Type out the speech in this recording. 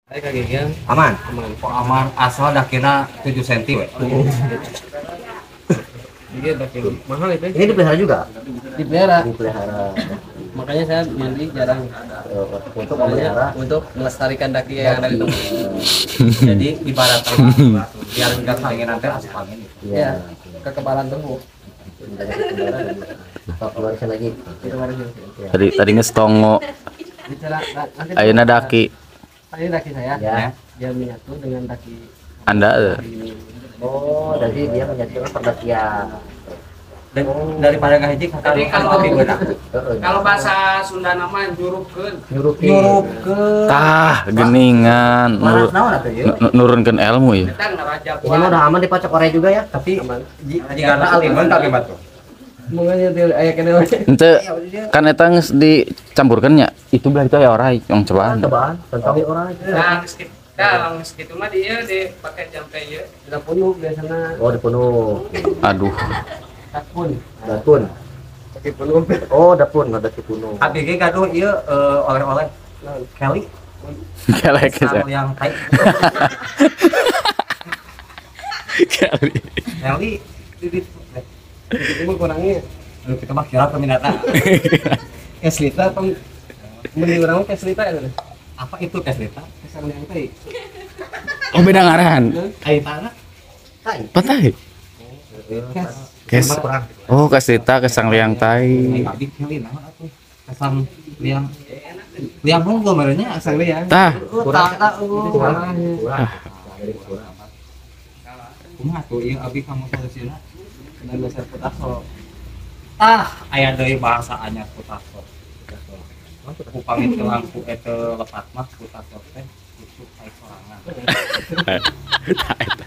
Aman. Aman. Kok aman asal dakina 7 cm we. Iya, daki mahal itu. Ini dipelihara juga? Dipelihara. Dipelihara. Makanya saya mandi jarang. Untuk memelihara, untuk melestarikan daki yang ada di tubuh. Jadi ibarat biar enggak pengen nanti asup angin. Iya, kekebalan tubuh. Keluarin lagi. Tadi tadi ngestongo. Ayeuna daki. Ini daki saya. Ya. Dia menyatu dengan daki Anda. Oh, jadi dia menyatukan perdakian. Dan daripada ngahiji jadi kalau kalau bahasa Sunda nama nyurupkeun. Nyurupkeun. Tah, geningan. Nurunkeun ilmu ya. Ini mah udah aman dipacok orai juga ya, tapi jika aliman tapi batu. Ente kan eta geus dicampurkeun nya. Itu belah itu aya orai, yang cobaan. Cobaan, contoh orai. Nah, nah, geus kitu mah dieu dipake jampe ieu. Dipunuh biasana. Oh, dipunuh. Aduh. Dapun. Dapun. Pakai penuh. Oh, dapun, ada dipunuh. Abi ge gaduh ieu oleh-oleh. Kelly. Kelly ke yang tai. Kelly. Kelly di itu mah kurangnya. Aduh, kita mah kira peminatna. Keslita atau mending urang mah keslita ya. Apa itu keslita? Kesang liang tai. Oh, beda ngaran. Tai tanah. Tai. Pantai. Kes. Oh, keslita kesang liang tai. Abi kelly nama atuh. Kesang liang. Liang bonggol merenya kesang liang. Tah. Kurang kurang. Kurang. Kumaha tuh ieu abi kamu solusina? Dan dasar putaso. Ah, aya deui bahasa anyar putaso. Upami teu lampu eta lepat mah putaso teh kutu kai sorangan. Tah eta.